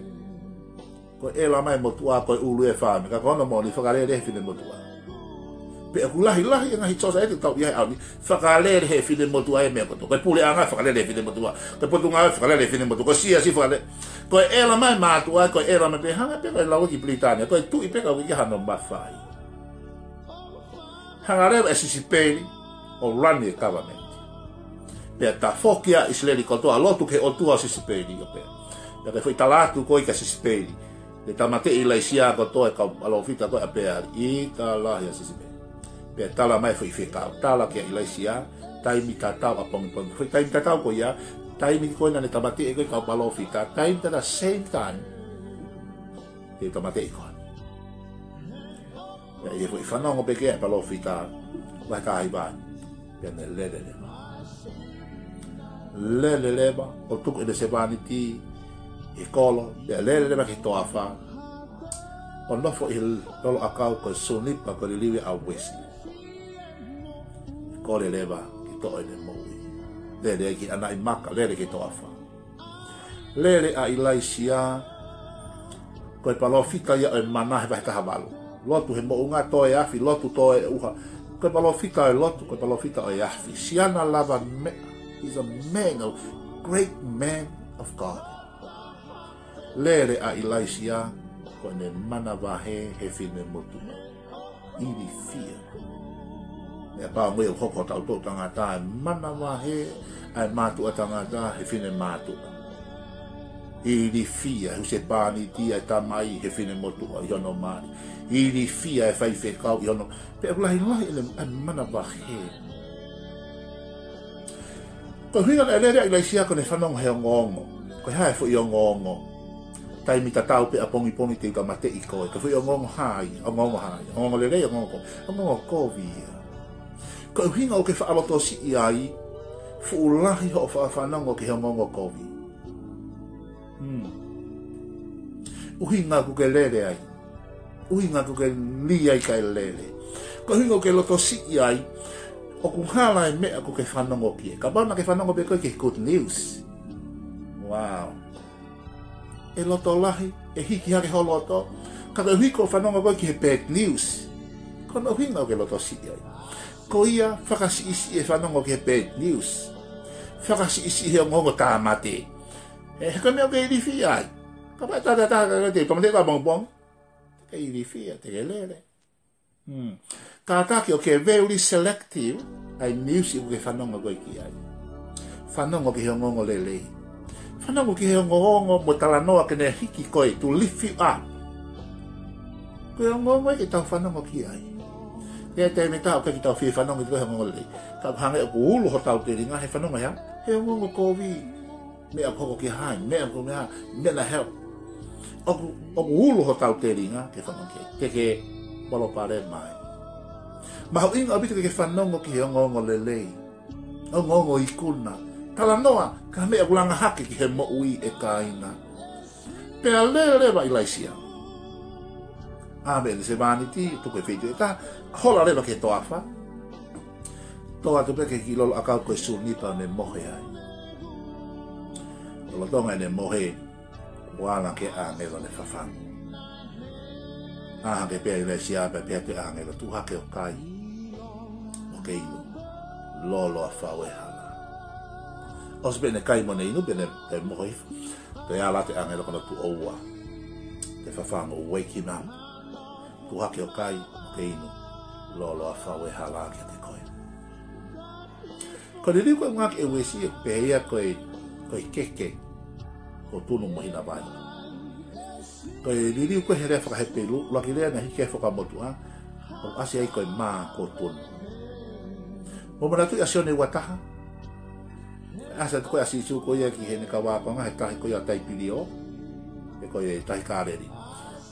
Ko e ʻela mai motuʻa, ko e ʻulu e fāmili. Ka ko hono moʻoni fakalele he finemotuʻa. Pea ʻoku lahilahi e ngaahi sōsaieti ʻoku tau ʻi ai he ʻaho ni, fakalele he finemotuʻa e meʻa kotoa. Ko e puleʻanga fakalele he finemotuʻa. Ko e potungāue fakalele he finemotuʻa. Ko e siasi fakalele. Ko e ʻela mai mātuʻa, ko e ʻela mai pē hanga pē ko e lau ki Pilitānia. Ko e tuʻi pē ka ui ki hano mafai. Hanga leva ʻe Sisipeli ʻo lani e kavameti. Pea tafoki ʻa ʻIsileli kotoa lotu ki he ʻOtua ʻo Sisipeli ʻo pehē. Pea ko e foʻi tala atu ko ē kia Sisipeli. Naʻe tāmateʻi ʻe ʻIlaisiā kotoa e kau palōfita ko ē ʻa Peali. ʻIta lahi ʻa Sisipeli. Pea tala mai foʻi fekau. Tala kia ʻIlaisiā, taimi tatau ʻapongipongi. Foʻi taimi tatau ko ia, taimi ko ē naʻa ne tāmateʻi ko ē e kau palōfita. Taimi tatau, same time. Te u tāmateʻi koe. Pea ʻi he foʻi fanongo pē ki ai e palōfita, vahe taha hiva. Pea ne lele leva. Lele leva, ʻo tuku ʻene sevāniti ʻi he kolo, pea lele leva ki he toafa. ʻO nofo ʻi he lolo ʻakau ko e sunipa ko e liliu ia ʻa uesi. Kole leva ke toʻo ʻene moʻui. Lele ai ki ʻanaʻi maka, lele ki he toafa. Lele ʻa ʻIlaisiā, ko e palōfita ia ʻo e mana he vahe taha valu. Lotu he moʻunga, tō e afi, lotu tō e ʻuha. Ko e palōfita ʻo e lotu, ko e palōfita ʻo e afi. Siana lavameʻa, he's a man, a great man of God. Lele ʻa ʻIlaisiā, ko ʻene manavahē he finemotuʻa. Ilifia. Meʻapango ia ʻoku hoko hotau toʻu tangata, ʻa e manavahē ʻa e mātuʻa tangata he finemātuʻa. Ilifia e husepāniti ʻa e tamai he finemotuʻa ʻi hono mali. Ilifia e faifekau ʻi hono, pea ʻoku lahilahi ʻene, ʻa e manavahē. Ko e ʻuhinga naʻe lele ai ʻa ʻIlaisiā ko ʻene fanongo he ongoongo. Ko e hā e foʻi ongoongo? Taimi tatau pē ʻapongipongi te u tāmateʻi koe. Ko e foʻi ongoongo hā ia, ongoongo hā ia, ongoongo lelei, ongoongo ko, ongoongo kovi ia. Ko e ʻuhinga ʻoku ke faʻa lotosiʻi ai, fuʻu lahi hoʻo faʻa fanongo ki he ongoongo kovi. Hmm. ʻUhinga ʻoku ke lele ai. ʻUhinga ʻoku ke lī ai kae lele. Ko e ʻuhinga ʻoku ke lotosiʻi ai, ʻoku hala e meʻa ʻoku ke fanongo ki ai. Kapau naʻa ke fanongo pē koe ki he good news. Wow. ʻE loto lahi, ʻe hiki hake ho loto. Ka ko e ʻuhi ko e fanongo koe ki he bad news. Ko hono ʻuhinga ʻoku ke lotosiʻi ai. Ko ia, fakasiʻisiʻi e fanongo ki he bad news. Fakasiʻisiʻi he ongoongo tāmate. He, he ko e meʻa ʻoku ke ilifia ai. Kapau ʻe taha taha ka te tāmateʻi koe ʻapongipongi. Te ke ilifia, te ke lele. Hmm. Kātaki ʻo ke very selective ʻa e news ʻoku ke fanongo koe ki ai. Fanongo ki he ongoongo lelei. Fanongo ki he ongoongo mo e talanoa ke ne hiki koe, to lift you up. Ko e ongoongo ia ke tau fanongo ki ai. ʻI he taimi ʻe taha ʻoku ʻikai ke tau fie fanongo ki he ongoongo lelei. Ka hangē ʻoku ulu hotau telinga he fanongo ia, he ongoongo kovi. Meʻa ʻoku hoko ki hai, meʻa ʻoku meʻa, meʻa naʻe hau. ʻOku, ʻoku ulu hotau telinga ke fanongo ki ai. Te ke palopalema ai. Mahuʻinga ʻaupito ke ke fanongo ki he ongoongo lelei. Ongoongo ikuna. Talanoa, ka meʻa ʻoku langa hake ki he moʻui ʻe kāinga. Pea lele leva ʻa ʻIlaisiā. ʻAme ʻene sevāniti, tuku e feituʻu ʻe taha, hola leva ki he toafa. Tō atu pē ki he kiʻi lolo ʻakau ko e sunipa ʻo ne mohe ai. Lolotonga ʻene mohe, ʻoku ala ange e ʻāngelo ʻo ne fafangu. ʻĀ hake pē ʻa ʻIlaisiā pea pehē atu e ʻāngelo, tuʻu hake ʻo kai. Mo ke inu. Lōloa fau e hala. ʻOsi pē ʻene kai mo ʻene inu pea ne, pea mohe hifo. Toe ala atu e ʻāngelo ko hono tuʻo ua. Toe fafangu, wake him up. Tuʻu hake ʻo kai, mo ke inu. Lōloa fau e hala kiate koe. Ko e liliu ko ē ʻoku ngāueʻaki ʻe Uesi ʻoku pehē ia ko e, ko e keke, ko e tunu mo e hina vai. Ko e liliu ko ē he lea faka-Hepelū, ʻuluaki lea naʻe hiki ai e Fuakava Motuʻa, ʻoku ʻasi ai ko e mā kuo tunu. Mou manatuʻi ʻa Sione ua taha. ʻAsi atu ko ē ʻa Sīsū ko ia ki heʻene kau ākonga he tahi ko ia ʻo Taipilio, pe ko e tahi Kāleli.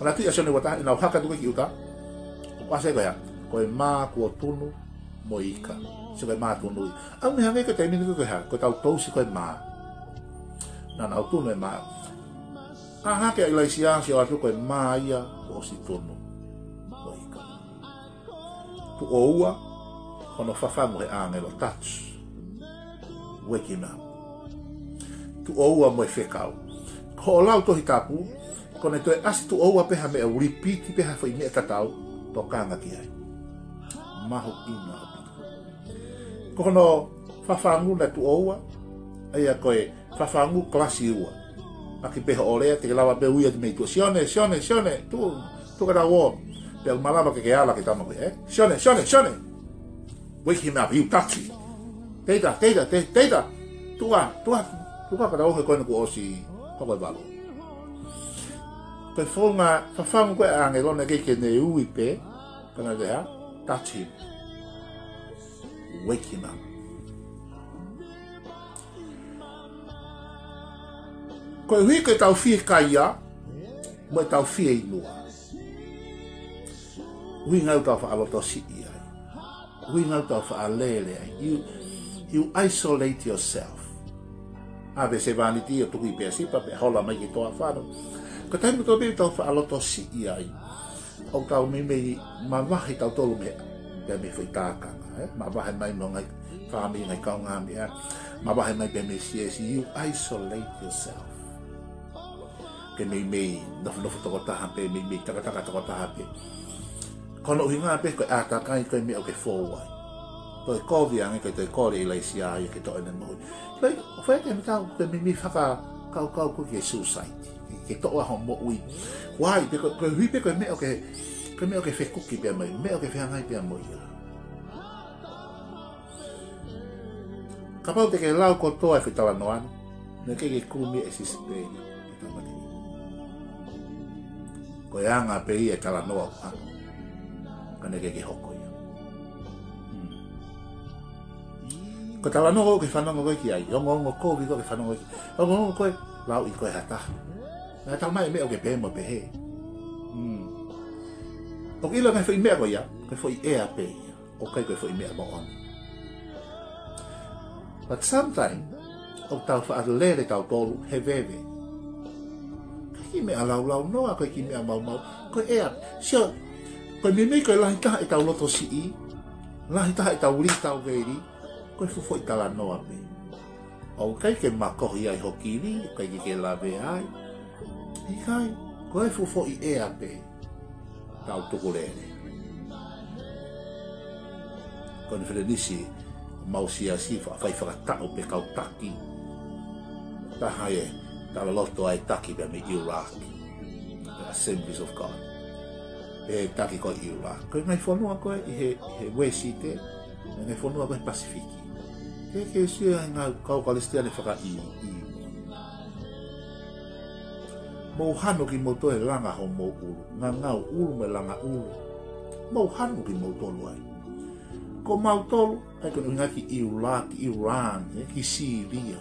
Manatuʻi ʻa Sione ua taha, ʻi heʻenau hake atu ko ē ki ʻuta, ʻoku ʻasi ai ko e hā? Ko e mā kuo tunu mo e ika. Sio, ko e mā tunu ia. ʻOku ne hangē ko e taimi ni ko e hā? Ko ʻetau tousi ko e mā. Naʻa nau tunu e mā. ʻAlu hake ʻa ʻIlaisiā ʻo sio atu ko e mā ia kuo ʻosi tunu mo e ika. Tuʻo ua, ko hono fafangu he ʻāngelo, touch. Wake him up. Tuʻo ua mo e fekau. Ko hoʻo lau Tohi Tapu, ko ʻene toe ʻasi tuʻo ua pē ha meʻa, repeat pē ha foʻi meʻa tatau, tokanga ki ai. Mahuʻinga ʻaupito. Ko hono fafangu naʻe tuʻo ua, ʻa ia ko e fafangu kalasi ua. ʻAki pē hoʻo lea, te ke lava pē ui atu mei tuʻa, Sione, Sione, Sione, tuʻu, tuʻu ka tau ō. Pea malava ke ke ala ki he tama ko ē, ē? Sione, Sione, Sione. Wake him up, you touch him. Teita, teita, te-, teita. Tuʻa, tuʻa, tuʻa ka tau ō he ko ena kuo ʻosi hoko e valu. Ko e founga fafangu ko ē ʻa e ʻāngelo naʻe ʻikai ke ne ui pē, ka naʻe hā? Touch him. Wake him up. Koeʻuhi ko ʻetau fiekaia, mo ʻetau fieinua. ʻUhinga ʻoku tau faʻa lotosiʻi ai. ʻUhinga ʻoku tau faʻa lele ai. You, you isolate yourself. ʻAve sevāniti ʻo tuku ʻi Peasipa, pea hola mai ki he toafa. Ko e taimi kotoa pē ʻoku tau faʻa lotosiʻi ai, ʻoku tau meimei mavahe tautolu mei, pea mei he foʻi tākanga, ē? Mavahe mai mei he ngaahi fāmili, ngaahi kaungāmeʻa, mavahe mai pea mei he siasi, you isolate yourself. Ke meimei nofonofo tokotaha pē, meimei takataka tokotaha pē. Ko hono ʻuhinga pē ko e ʻātakai ko e meʻa ʻoku ke fou ai. Toe kovi ange ko e toe kole ʻa ʻIlaisiā ia ke toʻo ʻene moʻui. Pea ʻoku fai ʻe he meʻa ko ē ke meimei fakakaukau ko ē ki he suicide. Ke, ke toʻo ʻa hoʻo moʻui. Why? Pea ko, koeʻuhi pē ko e meʻa ʻoku ke, ko e meʻa ʻoku ke fekuki pea mo ia, meʻa ʻoku ke fehangahangai pea mo ia. Kapau te ke lau kotoa e foʻi talanoa ni, naʻe ʻikai ke kumi ʻe Sisipeli e tamaiki ni. Ko e anga pē ia e talanoa ʻoku hā. Ka naʻe ʻikai ke hoko ia. Hmm. Ko e talanoa ʻoku ke fanongo ko ē ki ai, ongoongo kovi ʻoku ke fanongo ki ai, ongoongo ko ē, lauʻi ko ē ha taha. Naʻe talamai e meʻa ʻoku ke pehē mo pehē. Hmm. ʻOku ke ʻilo e ngaahi foʻi meʻa ko ia, ko e foʻi ʻea pē ia. ʻOku ʻikai ko e foʻi meʻa moʻoni. But sometimes, ʻoku tau faʻa lele tautolu he veve. Ko e kiʻi meʻa laulaunoa, ko e kiʻi meʻa maumau, ko e ʻea. Sio, ko e meimei ko e lahi taha ʻetau lotosiʻi, lahi taha ʻetau lī, tau veli, ko e fuʻu foʻi talanoa pē. ʻOku ʻikai ke makohi ai ho kili, ʻikai ke ke lavea ai. ʻIkai, ko e fuʻu foʻi ʻea pē. Tau tukulele. Konifelenisi, mau siasi fa-, fai fakataʻu pē kau taki. Taha e talaloto ʻa e taki pea mei ʻIulaki. Assemblies of God. Pea taki ko ʻIulaki. Ko e ngaahi fonua ko ē ʻi he, ʻi he Uēsite, ngaahi fonua ko ē Pasifiki. Ke ke sio ai ngaahi kau Kalisitiane fakaʻī, ʻī. Mou hanu kimoutolu he langa homou ʻulu. Ngangau ʻulu mo e langa ʻulu. Mou hanu kimoutolu ai. Ko mautolu, ʻa ia ko e ʻuhinga ki ʻIulaki, ʻIulan, ē, ki Sīlia.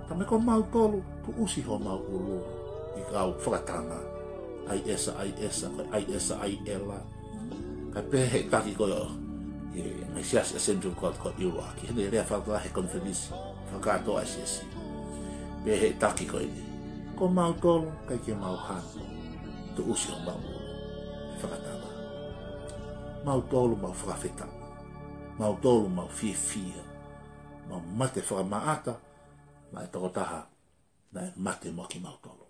Ka mei ko mautolu, tuʻusi homau ʻulu ʻi he kau fakatanga. ʻAi esa, ʻai esa, ko e ʻai esa, ʻai ela. Kae pehē ʻe he taki ko ē ʻo e ngaahi siasi Assemblies of God ko ʻIulaki, heʻene lea fakataha he konifelenisi fakakātoa ʻa e siasi. Pehē ʻe he taki ko eni, ko mautolu ʻikai ke mau hanu, tuʻusi homau ʻulu he fakatanga. Mautolu mau fakafetaʻi. Mautolu mau fiefia. Mau mate fakamaʻata, naʻe tokotaha naʻe mate mo kimautolu.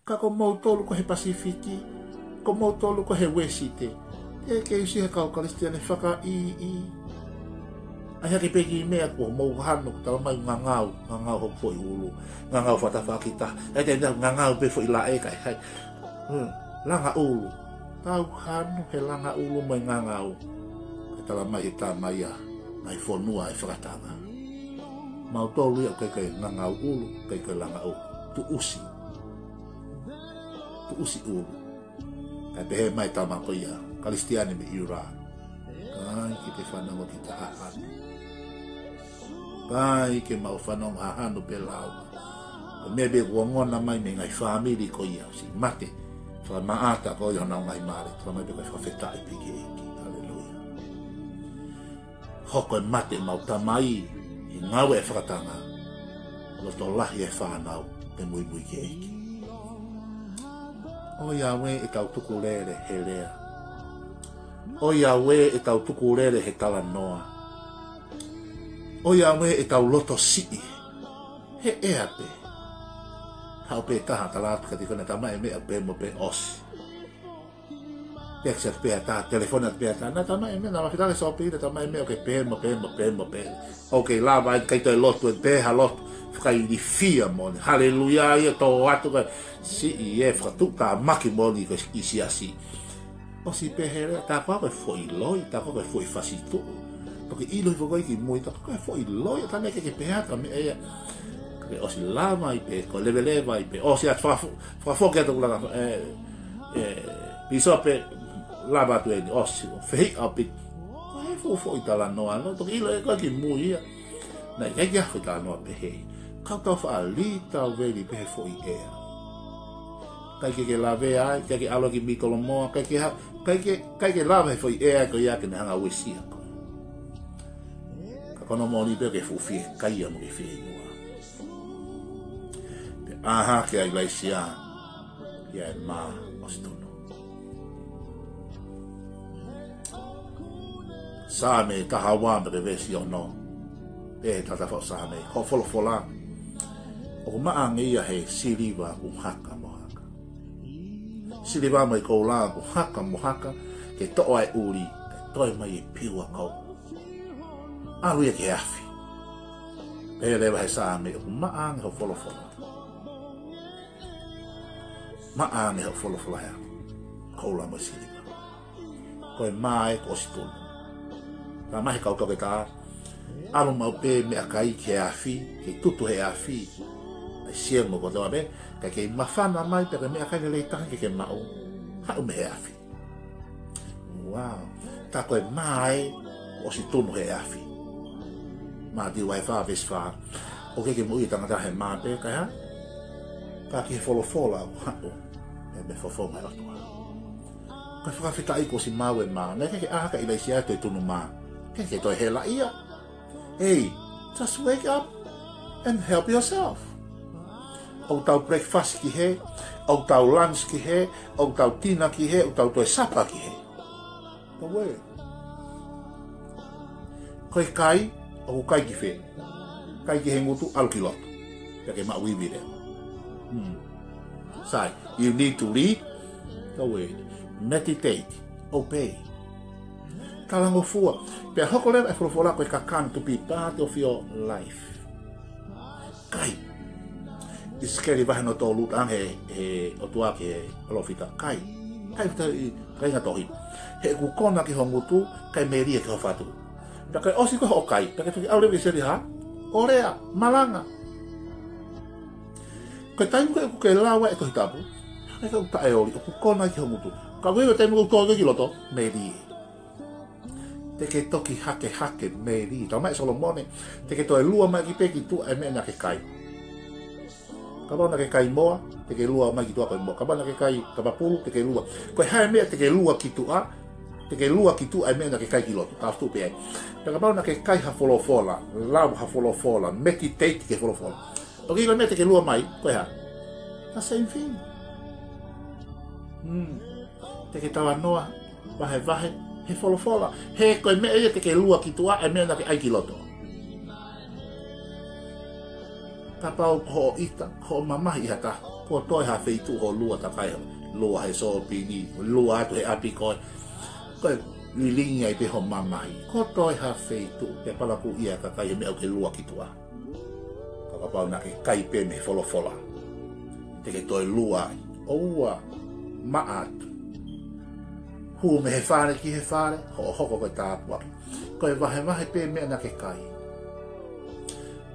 Ka ko mautolu ko ē he Pasifiki, ko mautolu ko ē he Uēsite, ʻe kei sio he kau Kalisitiane fakaʻī. ʻAi hake pē kiʻi meʻa kuo mou hanu, talamai ngangau, ngangau hoku foʻi ʻulu, ngangau fakatafaʻaki taha, ʻe te ngangau pē foʻi laʻe kae hai. Hmm, langa ʻulu. Tau hanu he langa ʻulu mo e ngangau. Kae talamai ʻe he tama ia, ngaahi fonua ʻo e fakatanga. Mautolu ia ʻoku ʻikai ko e ngangau ʻulu, ʻikai ko e langa ʻulu. Tuʻusi. Tuʻusi ʻulu. Kae pehē mai e tama ko ia, Kalisitiane mei ʻIula. ʻIkai ke te fanongo ki ha hahanu. ʻIkai ke mau fanongo ha hahanu pe lau. Ko e meʻa pē ʻoku ongona mai mei he ngaahi fāmili ko ia, siʻi mate fakamaʻata ko ia honau ngaahi mali, tala mai pē ko e fakafetaʻi pē ki he ʻEiki. Haleluia. Hoko e mate ʻemau Tamai ʻi he ngāue ʻo e fakatanga, loto lahi e fānau ke muimui ki he ʻEiki. ʻOiauē ʻetau tukulele he lea. ʻOiauē ʻetau tukulele he talanoa. ʻOiauē ʻetau loto siʻi he ʻea pē. Haʻu pē taha tala atu kiate koe naʻe tamaʻi e meʻa, pehē mo pehē, ʻosi. Text atu pē ha taha, telefoni atu pē ha taha, naʻe tamaʻi e meʻa, naʻa ma fitale sōpili, naʻe tamaʻi e meʻa, ʻoku ke pehē mo pehē mo pehē mo pehē. ʻOku ke lava ai, ʻikai toe lotu, ʻe pehē ha lotu, fakailifia moʻoni. Haleluia, ia tō atu ka siʻi e fakatuʻutāmaki moʻoni ko e siasi. ʻOsi pē he lea, tā koā ko e foʻi loi, tā koā ko e foʻi fasituʻu. Toki ʻilo hifo koe ki mui, tā koā ko e foʻi loi, tā meʻa ke ke pehē atu meʻa ia. Ka ke ʻosi lava ai pē, ko e leveleva ai pē, ʻosi atu fakafu-, fakafoki atu kulaka, ē, ē, pīsope, lava atu eni, ʻosi, ʻo fehiʻa pē. Ko e fuʻu foʻi talanoa, no, toki ʻilo ʻe koe ki mui ia. Naʻe ʻikai ke ʻi ai ha foʻi talanoa pehē. Kau tau faʻa lī tau veli pē he foʻi ʻea. ʻIkai ke ke lavea ai, ʻikai ke ʻalu ki Mitolomoa, ʻikai ke ha-, ʻikai ke, ʻikai ke lava he foʻi ʻea ko ia ke ne hanga ʻo uesia koe. Ka ko hono moʻoni pē ʻoku ke fuʻu fiekaia mo ke fieinua. Pea ʻā hake ʻa ʻIlaisiā ia e mā ʻosi tunu. Saame taha ua mei he veesi ono. Pehē ʻe he tangata faʻu Saame, hoʻo folofola ʻoku maʻa ange ia he siliva ʻoku haka mo haka. Siliva mo e koula ʻoku haka mo haka, ke toʻo ʻa e ʻuli, ke toe mai e piu ʻa e koula. ʻAlu ia ki he afi. Pehē leva he Saame, ʻoku maʻa ange hoʻo folofola. Maʻa ange hoʻo folofola ia. Koula mo e siliva. Ko e mā ē kuo ʻosi tunu. Tala mai he kau toketā, ʻalu maʻu pē meʻakai ki he afi, ke tutu he afi. ʻA e siemo kotoa pē, kae kei māfana mai pē ko e meʻakai lelei taha ke ke maʻu. Haʻu mei he afi. Wow. Tā ko e mā ē kuo ʻosi tunu he afi. Mātiu vahe fā veesi fā. ʻOku ʻikai ke moʻui e tangata he mā pē, kae hā? Ka ki he folofola ʻoku haʻu mei he fofonga ʻo e ʻOtua. Ko e fakafetaʻi kuo ʻosi maʻu e mā. Naʻe ʻikai ke ʻā hake ʻa ʻIlaisiā ʻo toe tunu mā. ʻIkai ke toe hela ia. Hey, just wake up and help yourself. ʻOku tau breakfast ki hē, ʻoku tau lunch ki hē, ʻoku tau dinner ki hē, ʻoku tau toe supper ki hē. Ka ue. Ko e kai, ʻoku kai ki fē? Kai ki he ngutu, ʻalu ki loto. Pea ke maʻu ivi leva. Hmm. Sai, you need to read the word. Meditate. Obey. Talangofua. Pea hoko leva e folofola ko e kakano to be part of your life. Kai. ʻIsikeli vahe hono tolu, talaange ʻe he ʻOtua ki he palōfita. Kai. Kai fita i kai ngatohi. He ʻoku kona ki ho ngutu, kae melie ki ho fatu. Pea ko e ʻosi ko ē hoʻo kai, pea ke toki ʻalu leva ʻi seli hā? ʻO lea, malanga. Ko e taimi ko ē ʻoku ke lau ai e Tohi Tapu, hangē ʻoku taʻeoli, ʻoku kona ki ho ngutu. Ka ko e taimi ʻoku tō ki loto, melie. Te ke toki hakehake melie. Talamai ʻe Solomone, te ke toe lua mai ki pē ki tuʻa e meʻa naʻa ke kai. Kapau naʻa ke kai moa, te ke lua mai ki tuʻa ko e moa. Kapau naʻa ke kai kapapulu, te ke lua. Ko e hā e meʻa te ke lua ki tuʻa, te ke lua ki tuʻa e meʻa naʻa ke kai ki loto. Ka futu pē ai. Pea kapau naʻa ke kai ha folofola, lau ha folofola, meditate ki he folofola. ʻOku ʻi ai e meʻa te ke lua mai, ko e hā? The same thing. Hmm. Te ke talanoa, vahevahe, he folofola. He ko e meʻa ia te ke lua ki tuʻa, e meʻa naʻa ke ʻai ki loto. Kapau ko hoʻo ʻita, ko hoʻo mamahi ʻi ha taha, kuo toe ha feituʻu hoʻo lua takai, lua he sōpingi, lua atu he ʻapi ko ē. Ko e lilingi ai pē hoʻo mamahi, kuo toe ha feituʻu, pea palakū ia kakai he meʻa ʻoku ke lua ki tuʻa. Ka kapau naʻa ke kai pē mei he folofola, te ke toe lua ai, ʻoua, maʻa atu. Hū mei he fale ki he fale, hoʻo hoko ko e tāpuaki. Ko e vahevahe pē meʻa naʻa ke kai.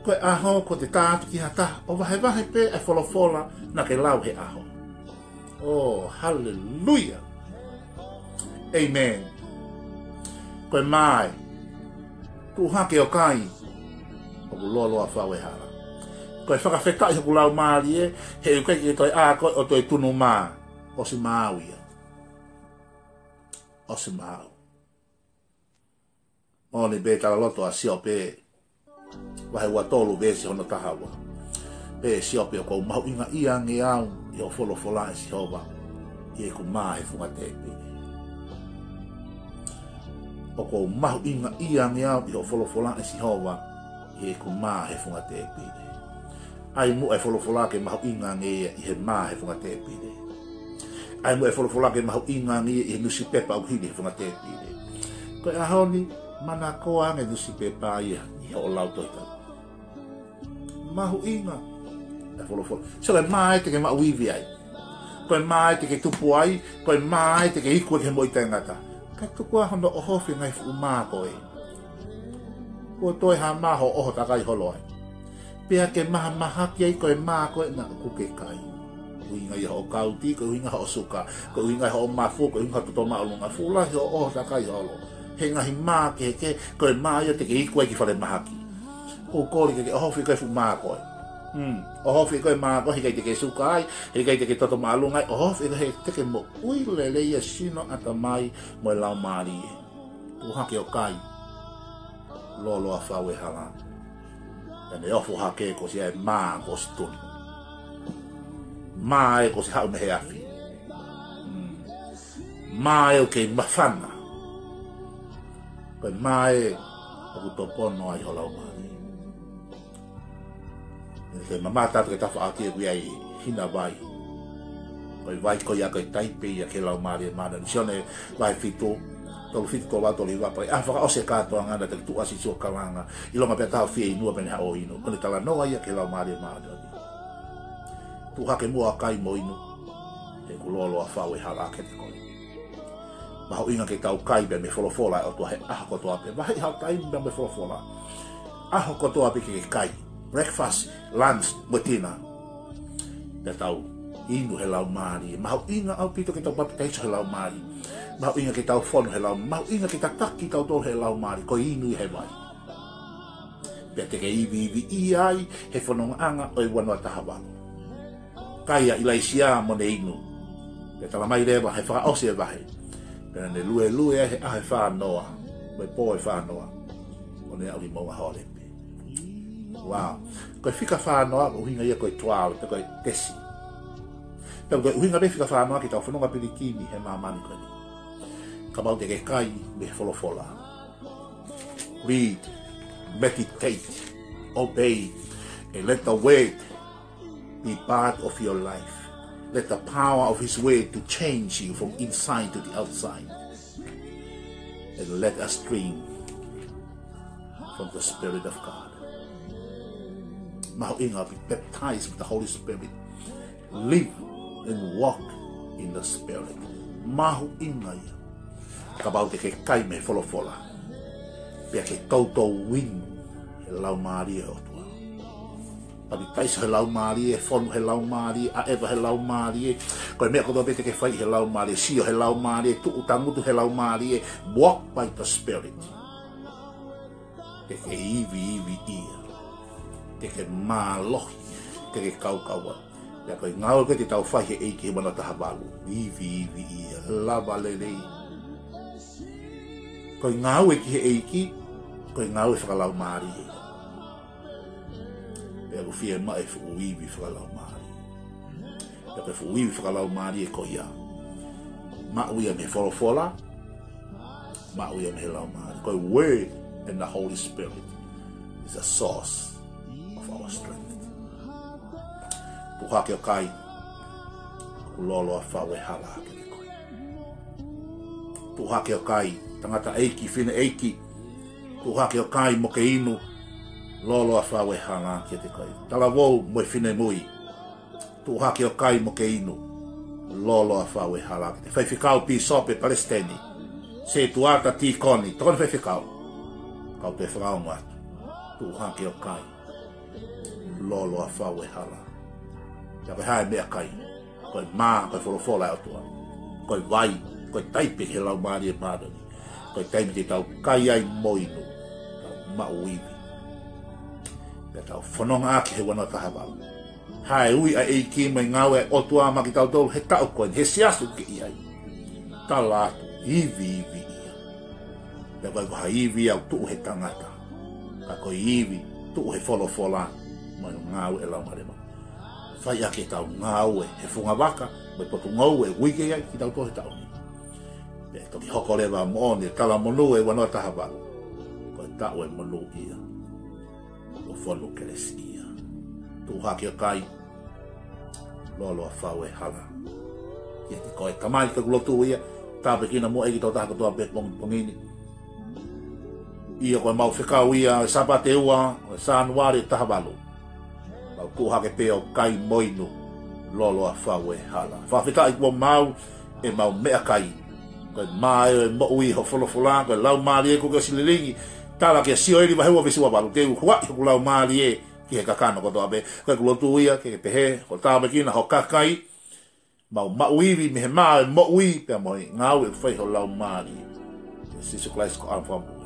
Ko e ʻaho ko ʻete tā atu ki ha taha, ʻo vahevahe pē e folofola naʻa ke lau he ʻaho. Oh, haleluia. Amen. Ko e mā ē, tuʻu hake ʻo kai, ʻoku lōloa fau e hala. Ko e fakafetaʻi hoku laumālie, he ʻoku ʻikai ke toe ʻā koe ʻo toe tunu mā. ʻOsi maau ia. ʻOsi maau. Moʻoni pē talaloto ʻa Siope, vahe ua tolu veesi hono taha ua. Pehē ʻe Siope, ʻoku ou mahuʻingaʻia ange au ʻi hoʻo folofola ʻe Sihova, ʻi heʻeku mā he funga tēpile. ʻOku ou mahuʻingaʻia ange au ʻi hoʻo folofola ʻe Sihova, ʻi heʻeku mā he funga tēpile. ʻAi muʻa e folofola ke mahuʻinga ange ia ʻi he mā he funga tēpile. ʻAi muʻa e folofola ke mahuʻinga ange ia ʻi he nusipepa ʻoku hili he funga tēpile. Ko e ʻaho ni, manako ange nusipepa ia ʻi hoʻo lau Tohi Tapu. Mahuʻinga e folofola. Sio, ko e mā ē te ke maʻu ivi ai. Ko e mā ē te ke tupu ai, ko e mā ē te ke iku ai ki he moʻui taʻengata. Ka tuku ā hono ʻohofi e ngaahi fuʻu mā ko ē. Kuo toe hā mā hoʻo ʻoho takai holo ai. Pea ke mahamahaki ai ko e mā ko ē naʻa kuo ke kai. Ko e ʻuhinga ia hoʻo kauti, ko e ʻuhinga hoʻo suka, ko e ʻuhinga hoʻo mafu, ko e ʻuhinga hoʻo toto māʻolunga, fuʻu lahi hoʻo ʻoho takai holo he ngaahi mā kehekehe, ko e mā ia te ke iku ai ki falemahaki. ʻOku ou kole ke ke ʻohofi ko e fuʻu mā ko ē. Hmm. ʻOhofi ko e mā ko ē, heʻikai te ke suka ai, heʻikai te ke toto māʻolunga ai, ʻohofi ko ē he te ke moʻui lelei e sino, ʻatamai mo e laumālie. Tuʻu hake ʻo kai. Lōloa fau e hala. Pea ne ofo hake, kuo ʻosi ʻi ai e mā kuo ʻosi tunu. Mā ē kuo ʻosi haʻu mei he afi. Mm. Mā ē ʻoku kei māfana. Ko e mā ē ʻoku topono ai ho laumālie. Ke mamata atu ki he tafaʻaki ʻoku ʻi ai e hina vai. Ko e vai ko ia ko e taipe ia ki he laumālie māʻoniʻoni. Sione vahe fitu, tolu fitu, tolu valu, tolu hiva, pea ʻi he ʻaho fakaʻosi e kātoanga naʻe toki tuʻu ʻa Sīsū ʻo kalanga, ʻilonga pē ha taha ʻoku fie ʻinua, pea ne haʻu ʻo inu. Ko ʻene talanoa ia ki he laumālie māʻoniʻoni. Tuʻu hake muʻa ʻo kai mo inu, he ʻoku lōloa fau e hala kiate koe. Mahuʻinga ke tau kai pē mei he folofola ʻa e ʻOtua he ʻaho kotoa pē. Vaheʻi haʻo taimi pē mei he folofola. ʻAho kotoa pē ke ke kai. Breakfast, lunch, mo e dinner. Pea tau inu he laumālie. Mahuʻinga ʻaupito ke tau papitaiso he laumālie. Mahuʻinga ke tau fonu he lau-, mahuʻinga ke tataki kitautolu he laumālie. Ko e inu ia he vai. Pea te ke iviiviʻia ai he fonongaʻanga ʻo e ua noa taha valu. Kai ʻa ʻIlaisiā mo ne inu. Pea talamai leva he fakaʻosi e vahe, pea ne luelue ai he ʻaho ʻe fā noa, mo e pō ʻe fā noa, ʻo ne aʻu ki Moʻunga Hōlepi. Wow. Ko e fika fā noa, ko e ʻuhinga ia ko e twelve, pe ko e tesi. Pea ko e ʻuhinga pē fika fā noa ke tau fononga pilikimi he māmani ko eni. Kapau te ke kai mei he folofola. Read, meditate, obey, and let the word be part of your life. Let the power of his word to change you from inside to the outside. And let us drink from the Spirit of God. Mahuʻinga, be baptized with the Holy Spirit. Live and walk in the Spirit. Mahuʻinga ia. Kapau te ke kai mei he folofola, pea ke toutou inu he laumālie ʻo e ʻOtua. Papitaiso he laumālie, fonu he laumālie, ʻaʻeva he laumālie. Ko e meʻa kotoa pē te ke fai he laumālie, sio he laumālie, tuʻu tangutu he laumālie. Walk by the Spirit. Te ke iviiviʻia. Te ke mālohi. Te ke kaukaua. Pea ko e ngāue ko ē te tau fai he ʻEiki he ua noa taha valu. Iviiviʻia. Lava lelei. Ko e ngāue ki he ʻEiki, ko e ngāue fakalaumālie. Pea ʻoku fiemaʻu e fuʻu ivi fakalaumālie. Pea ko e fuʻu ivi fakalaumālie ko ia, maʻu ia mei he folofola, maʻu ia mei he laumālie. Ko e Word and the Holy Spirit is the source of our strength. Tuʻu hake ʻo kai, ʻoku lōloa fau e hala kiate koe. Tuʻu hake ʻo kai, tangataʻeiki, fineʻeiki. Tuʻu hake ʻo kai mo ke inu, lōloa fau e hala kiate koe. Talavou mo e finemui. Tuʻu hake ʻo kai mo ke inu, lōloa fau e hala kiate koe. Faifekau, pīsope, palesiteni, setuata, tīkoni, tokoni faifekau. Kau pē fakaongo atu. Tuʻu hake ʻo kai. Lolo ʻa fau e hala. Pea ko e hā e meʻakai? Ko e mā, ko e folofola ʻa e ʻOtua. Ko e vai, ko e taipe ki he Laumālie Māʻoniʻoni. Ko e taimi te tau kai ai mo inu, tau maʻu ivi. Pea tau fononga ʻaki he ua noa taha valu. Hā e ui ʻa e ʻEiki mo e ngāue ʻa e ʻOtua maʻa kitautolu he taʻu ko eni, he siasi ʻoku ke ʻi ai? Tala atu, ivi, ivi ia. Pea ʻoku ʻikai ko ha ivi ia ʻoku tuʻu he tangata. Ka ko e ivi, tuʻu he folofola, mo e ngāue ʻa e Laumālie Māʻoniʻoni. Fai ʻaki ʻetau ngāue he fungavaka, mo e potungāue ʻoku ʻi ai kitautolu he taʻu ni. Pea toki hoko leva moʻoni e talamonū e ua noa taha valu. Ko e taʻu ʻe monūʻia. ʻO fonu kelesi ia. Tuʻu hake ʻo kai. Lolo ʻa fau e hala. Kiate koe Tamai, ko ʻeku lotu ia, tāpuekina muʻa ʻEiki tau taha kotoa pē pongipongi ni. ʻIo, ko ʻemau fekau ia, ʻi he Sāpate ua ʻo Sānuali taha valu. Mau tuʻu hake pē ʻo kai mo inu, lolo ʻa fau e hala. Fakafetaʻi kuo maʻu ʻemau meʻakai. Ko e mā ʻo e moʻui, ho folofola, ko e Laumālie kuo ke ʻosi lilingi. Tala kia Sioeli vahe ua veesi ua valu, te u huaʻi hoku Laumālie ki he kakano kotoa pē. Ko ʻeku lotu ia ke ke pehē, ʻo tāpuekina ho kakai, mau maʻu ivi mei he mā ʻo e moʻui, pea mo e ngāue ʻoku fai ho Laumālie. Sīsū Kalaisi ko homau Fakamoʻui.